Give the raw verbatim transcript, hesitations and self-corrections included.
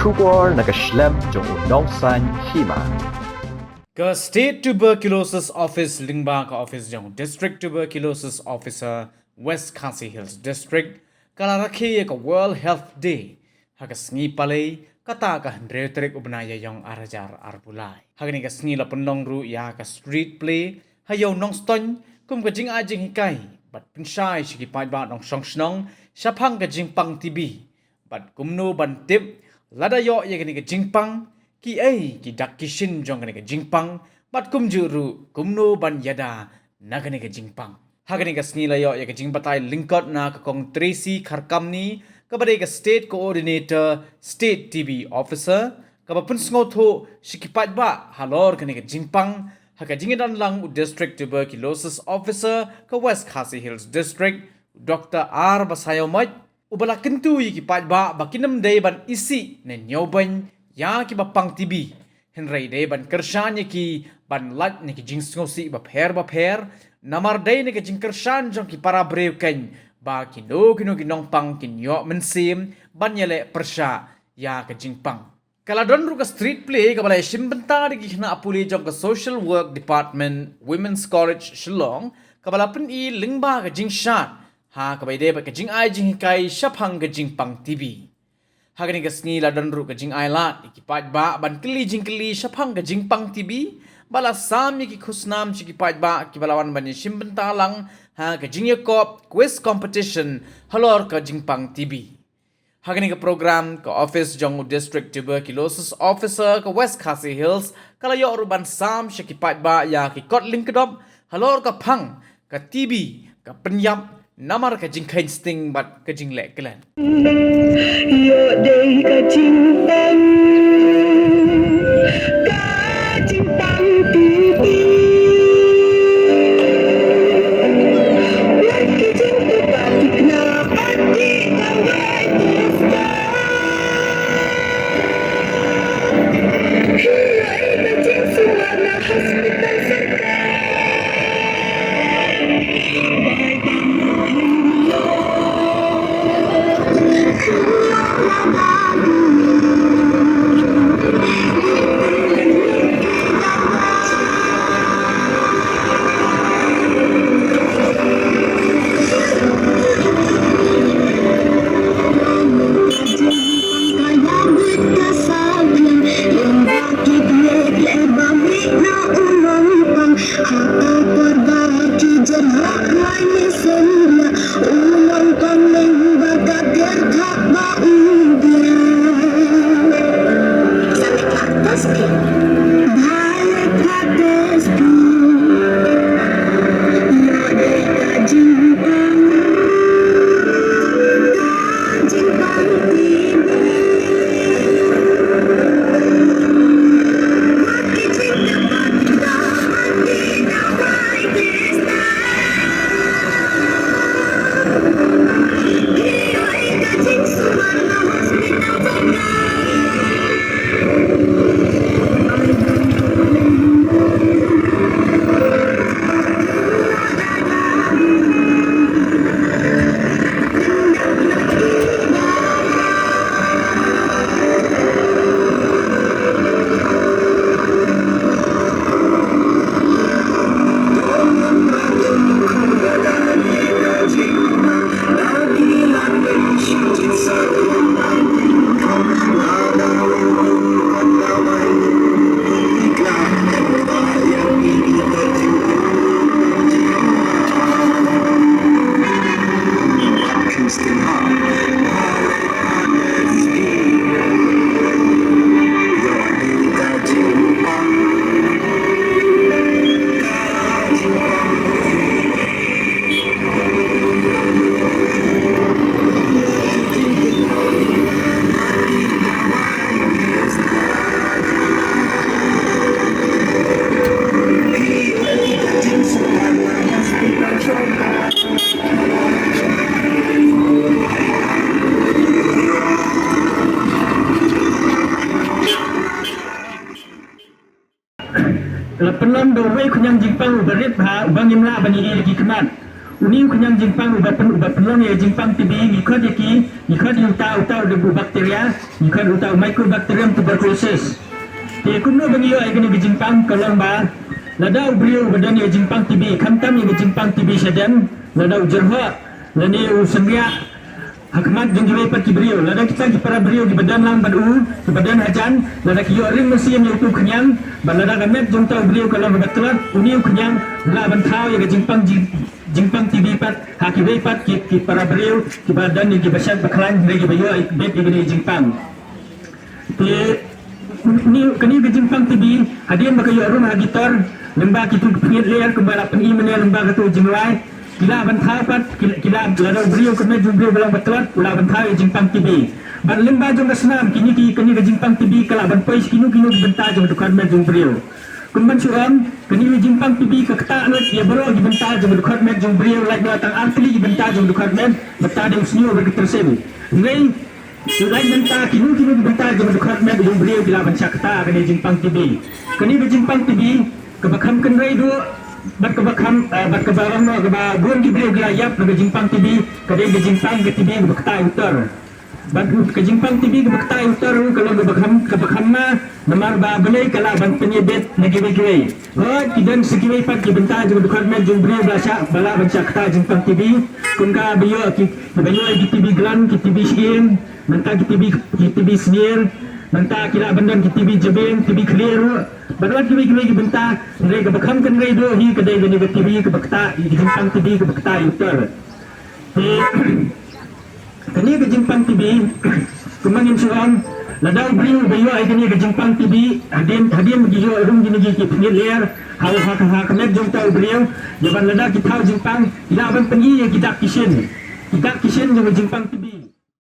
Khubor na ka shlem jong u nongsan hima. Ka State Tuberculosis Office lyngba ka office jong District Tuberculosis Officer West Khasi Hills District ka la rakhe ïa ka World Health Day ha ka sngi Palei kata ka hynriew tarik u bnai Ïaïong ar hajar arphew lai. Ha kane ka sngi la pynlong ruh ïa ka street play ha Ïew Nongstoiñ kum ka jingai jinghikai bad pynshai sha ki paidbah nongshong shnong shaphang ka jingpang T B. Bad kumno ban tip lada ïoh ïa kane ka jingpang, kiei ki dak ki shin jong kane ka jingpang, bad kumjuh ruh kumno ban ïada na kane ka jingpang. Ha kane ka sngi la ïoh ïa ka jingbatai lyngkot na ka Kong Tracy Kharkamni, kaba dei ka State Coordinator, State T B Officer, kaba pynsngewthuh sha ki paidbah halor kane ka jingpang ha ka jingïadon lang u District Tuberculosis Officer ka West Khasi Hills District, Doctor R Basaiawmoit, uba la kyntu ïa ki paidbah ba kin ym dei ban isih ne ñiewbeiñ ïa kiba pang T B, hynrei dei ban kyrshan ïa ki ban lait na ki jingsngewsih bapher bapher, namar dei na ka jingkyrshan jong ki para briew keiñ ba kino kino ki nongpang kin ïoh mynsiem ban ïaleh pyrshah ïa ka jingpang. Ka la don ruh ka street play kaba la ïashim bynta da ki khynnah pule jong ka Social Work Department, Women's College Shillong, kaba la pyni lyngba ka jingshad ha kaba ïadei bad ka jingai jinghikai shaphang ka jingpang T B. Ha kane ka sngi la don ruh ka jingai lad ïa ki paidbah ban kylli jingkylli shaphang ka jingpang T B, bad la sam ïa ki khusnam sha ki paidbah kiba la wan ban ïashim bynta lang ha ka jingïakop quiz competition halor ka jingpang T B. Ha kane ka program ka office jong u District Tuberculosis Officer ka West Khasi Hills ka la ïoh ruh ban sam sha ki paidbah ïa ki kot lyngkdop halor ka phang ka T B, ka pynïap namar ka jingkheiñ sting bad ka jingleh klet. Ïoh dei ka jingpang, ka jingpang T B. Wat ki jingtip ba ki khynnah pat ki dawai test. Hi ïoh ei ka jingsumar na hospital sorkar. La pynlong da uwei u khñiang jingpang uba rit bha, uba ngim lah ban ïohi da ki khmat. Une u khñiang jingpang uba pyn-, uba pynlong ïa jingpang T B, ngi khot ïa ki, ngi khot ïa uta, uta u bacteria, ngi khot uta u Mycobacterium tuberculosis. Te kumno ba ngi ïoh ïa kane ka jingpang? Ka long ba lada u briew uba don ïa jingpang T B, khamtam ïa ka jingpang T B shadem, lada u jyrhoh, lane u synriah ha khmat jong kiwei pat ki briew, lada kita ki para briew kiba don lang bad u, kiba don hajan, lada ki ïoh ring mynsiem ïa utu u khñiang, bad lada ka met jong uta u briew ka long kaba tlot, une u khñiang u lah ban thaw ïa ka jingpang jing-, jingpang T B pat ha kiwei pat ki, ki para briew kiba don ïa kiba shait ba khlaiñ, hynrei kiba ïoh ïa, beit ïa kane ka jingpang. Te kane, kane ka jingpang T B, hadien ba ka ïoh rung ha ki tor, lyngba kitu ki phngit lyer kumba la pyni mynne lyngba katu jingrwai, ki lah ban thaw pat, ki, ki lah, lada u briew, ka met jong u briew ka long ba tlot, u lah ban thaw ïa jingpang T B. Bad lyngba jong ka snam, kine ki, kane ka jingpang T B ka lah ban poi sha kino kino ki bynta jong ka dkhot met jong u briew. Kum ban shu ong, kane ka jingpang T B ka ktah lut ïa baroh ki bynta jong ka dkhot met jong u briew, lait noh tang ar tylli ki bynta jong ka dkhot met, bynta dewsniew bad ka tyrsim. Hynrei lait mynta kino kino ki bynta jong ka dkhot met jong u briew ki lah ban shah ktah kane ka jingpang T B. Kane ka jingpang T B kaba kham kynrei duh bad kaba kham, eh, bad kaba ong noh kaba bun ki briew ki la ïap na ka jingpang T B, ka dei ka jingpang ka T B kaba ktah ïa u tor. Bad ka jingpang T B kaba ktah ïa u tor ruh ka long kaba kham, kaba kham ma, namar ba balei ka lah ban pynïabit na kiwei kiwei. Hooid, ki don sa kiwei pat ki bynta jong ka dkhot met jong u briew ba shah, ba lah ban shah ktah jingpang T B. Kum kaba ïoh ki, kiba ïoh ki T B gland, ki T B shyieng, nangta ki T B, ki T B snier, nangta ki lah ban don ki T B jabieng, T B khlieh ruh. Bad wat kiwei kiwei ki bynta, hynrei kaba kham kynrei duh hi ka dei kane ka T B kaba ktah, ka jingpang T B kaba ktah ïa u tor. Te kane ka jingpang T B, kumba ngin shu ong, lada u briew uba ïoh ïa kane ka jingpang T B, hadien, hadien ba ki ïoh rung kine ki, ki phngit lyer ha, ha, ha ka met jong uta u briew, ïa ban lada ki thaw jingpang, ki lah ban pyni ïa ki dak ki shin, ki dak ki shin jong ka jingpang T B.